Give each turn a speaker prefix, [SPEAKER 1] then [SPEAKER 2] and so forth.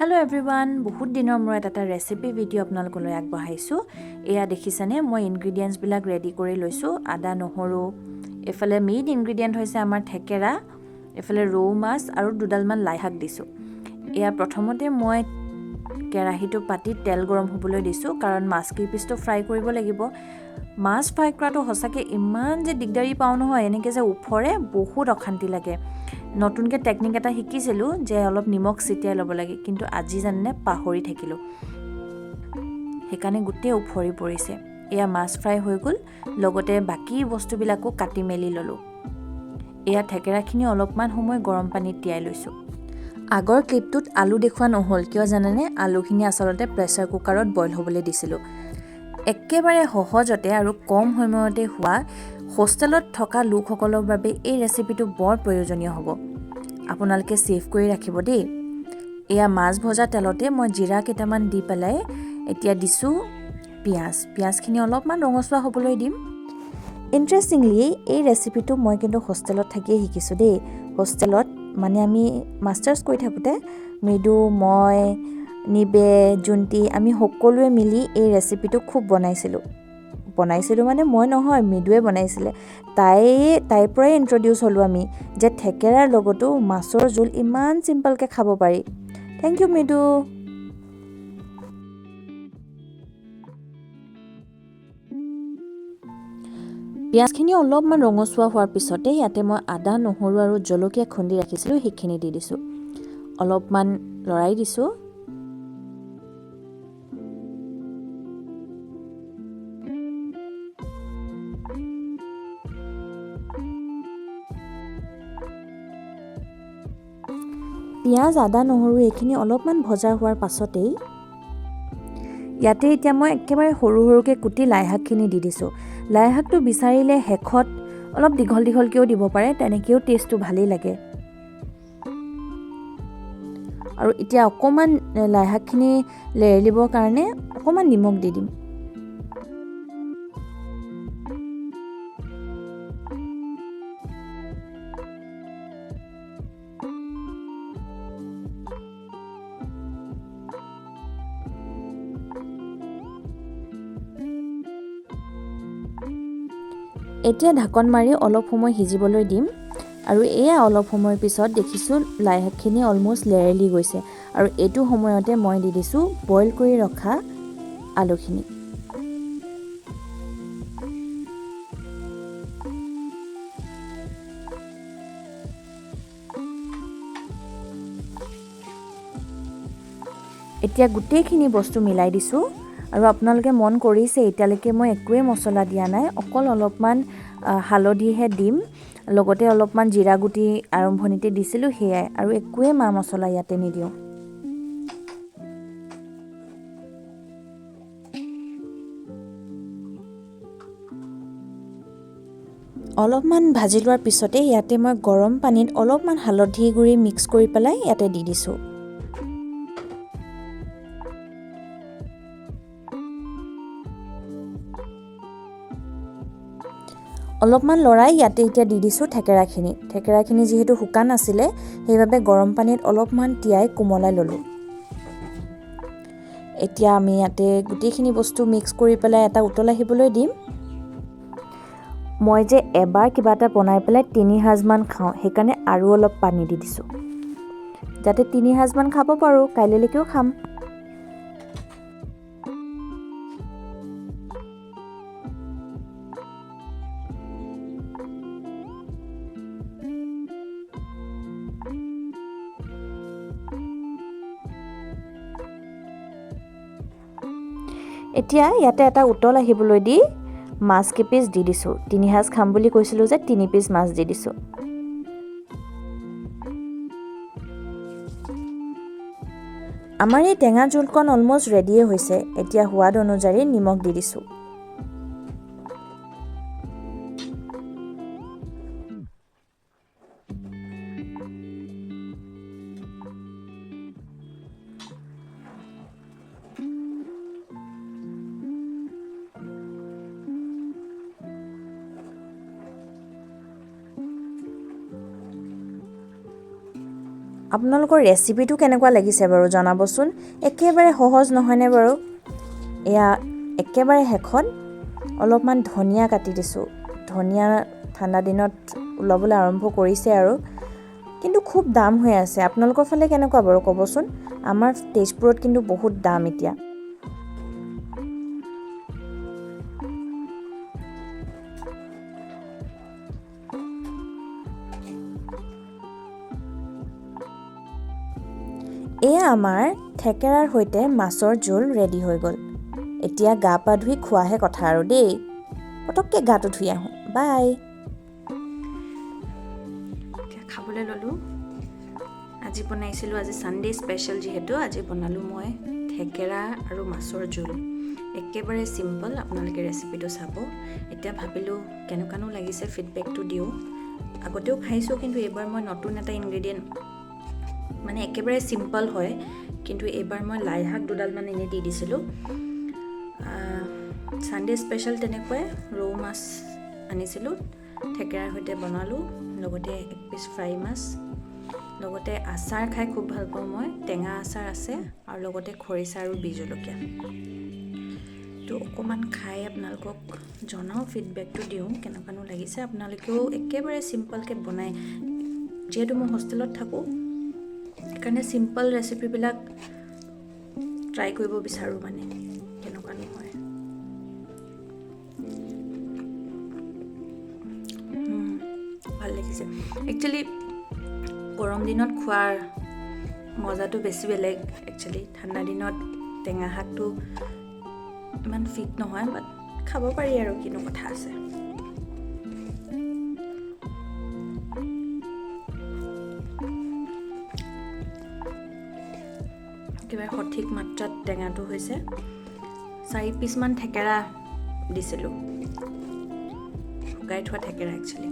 [SPEAKER 1] Hello' everyone, বহুত দিনৰ মূৰত এটা ৰেচিপি ভিডিঅ' আপোনালোকলৈ আগবঢ়াইছোঁ। এয়া দেখিছেনে, মই ইনগ্ৰিডিয়েণ্টছবিলাক ৰেডি কৰি লৈছোঁ। আদা, নহৰু, এইফালে মেইন ইনগ্ৰিডিয়েণ্ট হৈছে আমাৰ থেকেৰা, এইফালে ৰৌ মাছ আৰু দুডালমান লাই শাক দিছোঁ। এয়া প্ৰথমতে মই কেৰাহীটো পাতি তেল গৰম হ'বলৈ দিছোঁ, কাৰণ মাছ কেইপিচটো ফ্ৰাই কৰিব লাগিব। মাছ ফ্ৰাই কৰাটো সঁচাকৈ ইমান যে দিগদাৰী পাওঁ নহয়, এনেকৈ যে ওফৰে বহুত অশান্তি লাগে। নতুনকৈ টেকনিক এটা শিকিছিলোঁ যে অলপ নিমখ ছিটিয়াই ল'ব লাগে, কিন্তু আজি জানেনে পাহৰি থাকিলোঁ, সেইকাৰণে গোটেই ওফৰি পৰিছে। এয়া মাছ ফ্ৰাই হৈ গ'ল, লগতে বাকী বস্তুবিলাকো কাটি মেলি ল'লোঁ। এয়া থেকেৰাখিনি অলপমান সময় গৰম পানীত তিয়াই লৈছোঁ। আগৰ ক্লিপটোত আলু দেখুওৱা নহ'ল, কিয় জানেনে? আলুখিনি আচলতে প্ৰেছাৰ কুকাৰত বইল হ'বলৈ দিছিলোঁ। একেবাৰে সহজতে আৰু কম সময়তে হোৱা হোষ্টেলত থকা লোকসকলৰ বাবে এই ৰেচিপিটো বৰ প্ৰয়োজনীয় হ'ব। আপোনালোকে ছেভ কৰি ৰাখিব দেই। এয়া মাছ ভজা তেলতে মই জিৰা কেইটামান দি পেলাই এতিয়া দিছোঁ পিঁয়াজ। পিঁয়াজখিনি অলপমান ৰঙচুৱা হ'বলৈ দিম। ইণ্টাৰেষ্টিংলি এই ৰেচিপিটো মই কিন্তু হোষ্টেলত থাকিয়ে শিকিছোঁ দেই। হোষ্টেলত মানে আমি মাষ্টাৰ্ছ কৰি থাকোঁতে মৃদু, মই, নিবে, জোনটি আমি সকলোৱে মিলি এই ৰেচিপিটো খুব বনাইছিলোঁ। বনাইছিলোঁ মানে মই নহয়, মৃদুৱে বনাইছিলে। তাইৰ পৰাই ইণ্ট্ৰডিউচ হ'লোঁ আমি যে থেকেৰাৰ লগতো মাছৰ জোল ইমান চিম্পলকৈ খাব পাৰি। Thank you মৃদু। পিঁয়াজখিনি অলপমান ৰঙচুৱা হোৱাৰ পিছতে ইয়াতে মই আদা, নহৰু আৰু জলকীয়া খুন্দি ৰাখিছিলোঁ, সেইখিনি দি দিছোঁ। অলপমান লৰাই দিছোঁ। পিঁয়াজ, আদা, নহৰু এইখিনি অলপমান ভজা হোৱাৰ পাছতেই ইয়াতে এতিয়া মই একেবাৰে সৰু সৰুকৈ কুটি লাই শাকখিনি দি দিছোঁ। লাই শাকটো বিচাৰিলে শেষত অলপ দীঘল দীঘলকৈও দিব পাৰে, তেনেকৈও টেষ্টটো ভালেই লাগে। আৰু এতিয়া অকণমান লাই শাকখিনি লেৰেলিবৰ কাৰণে অকণমান নিমখ দি দিম। এতিয়া ঢাকন মাৰি অলপ সময় সিজিবলৈ দিম। আৰু এয়া অলপ সময়ৰ পিছত দেখিছোঁ লাই শাকখিনি অলম'ষ্ট লেৰেলি গৈছে। আৰু এইটো সময়তে মই দি দিছোঁ বইল কৰি ৰখা আলুখিনি। এতিয়া গোটেইখিনি বস্তু মিলাই দিছোঁ। আৰু আপোনালোকে মন কৰিছে এতিয়ালৈকে মই একোৱেই মছলা দিয়া নাই, অকল অলপমান হালধিহে দিম, লগতে অলপমান জিৰা গুটি আৰম্ভণিতে দিছিলোঁ সেয়াই, আৰু একোৱেই মা মছলা ইয়াতে নিদিওঁ। অলপমান ভাজি লোৱাৰ পিছতে ইয়াতে মই গৰম পানীত অলপমান হালধি গুড়ি মিক্স কৰি পেলাই ইয়াতে দি দিছোঁ। অলপমান লৰাই ইয়াতে এতিয়া দি দিছোঁ থেকেৰাখিনি। থেকেৰাখিনি যিহেতু শুকান আছিলে সেইবাবে গৰম পানীত অলপমান তিয়াই কোমলাই ল'লোঁ। এতিয়া আমি ইয়াতে গোটেইখিনি বস্তু মিক্স কৰি পেলাই এটা উতল আহিবলৈ দিম। মই যে এবাৰ কিবা এটা বনাই পেলাই 3 সাজমান খাওঁ, সেইকাৰণে আৰু অলপ পানী দি দিছোঁ যাতে 3 সাজমান খাব পাৰোঁ, কাইলৈকেও খাম। এতিয়া ইয়াতে এটা উতল আহিবলৈ দি মাছ কেইপিচ দি দিছোঁ। 3 সাজ খাম বুলি কৈছিলোঁ যে 3 পিচ মাছ দি দিছোঁ। আমাৰ এই টেঙা জোলকণ অলম'ষ্ট ৰেডিয়ে হৈছে। এতিয়া সোৱাদ অনুযায়ী নিমখ দি দিছোঁ। আপোনালোকৰ ৰেচিপিটো কেনেকুৱা লাগিছে বাৰু জনাবচোন। একেবাৰে সহজ নহয়নে বাৰু? এয়া একেবাৰে শেষত অলপমান ধনিয়া কাটি দিছোঁ। ধনিয়া ঠাণ্ডা দিনত ওলাবলৈ আৰম্ভ কৰিছে আৰু, কিন্তু খুব দাম হৈ আছে। আপোনালোকৰ ফালে কেনেকুৱা বাৰু ক'বচোন? আমাৰ তেজপুৰত কিন্তু বহুত দাম এতিয়া। এয়া আমাৰ থেকেৰাৰ সৈতে মাছৰ জোল ৰেডি হৈ গ'ল। এতিয়া গা পা ধুই খোৱাহে কথা আৰু দেই। পটককৈ গাটো ধুই আহোঁ, বাই।
[SPEAKER 2] এতিয়া খাবলৈ ল'লোঁ। আজি বনাইছিলোঁ, আজি ছানডে স্পেচিয়েল যিহেতু আজি বনালোঁ মই থেকেৰা আৰু মাছৰ জোল। একেবাৰে চিম্পল, আপোনালোকে ৰেচিপিটো চাব। এতিয়া ভাবিলোঁ কেনেকুৱানো লাগিছে ফিডবেকটো দিওঁ। আগতেও খাইছোঁ, কিন্তু এইবাৰ মই নতুন এটা ইনগ্ৰেডিয়েণ্ট, মানে একেবাৰে চিম্পল হয়, কিন্তু এইবাৰ মই লাই শাক দুডালমান এনেই দি দিছিলোঁ। ছানডে স্পেচিয়েল তেনেকুৱাই ৰৌ মাছ আনিছিলোঁ, থেকেৰাৰ সৈতে বনালোঁ, লগতে এক পিচ ফ্ৰাই মাছ, লগতে আচাৰ খাই খুব ভাল পাওঁ মই, টেঙা আচাৰ আছে, আৰু লগতে খৰিচা আৰু বি জলকীয়া। তো অকণমান খাই আপোনালোকক জনাওঁ, ফিডবেকটো দিওঁ কেনেকুৱানো লাগিছে। আপোনালোকেও একেবাৰে চিম্পলকৈ বনাই, যিহেতু মই হোষ্টেলত থাকোঁ সেইকাৰণে চিম্পল ৰেচিপিবিলাক ট্ৰাই কৰিব বিচাৰোঁ, মানে কেনেকুৱানো হয়। ভাল লাগিছে। একচুৱেলি গৰম দিনত খোৱাৰ মজাটো বেছি বেলেগ। একচুৱেলি ঠাণ্ডা দিনত টেঙা শাকটো ইমান ফিট নহয়, বাট খাব পাৰি আৰু, কিনো কথা আছে। একেবাৰে সঠিক মাত্ৰাত টেঙাটো হৈছে। 4 পিচমান থেকেৰা দিছিলোঁ, শুকাই থোৱা থেকেৰা একচুৱেলি।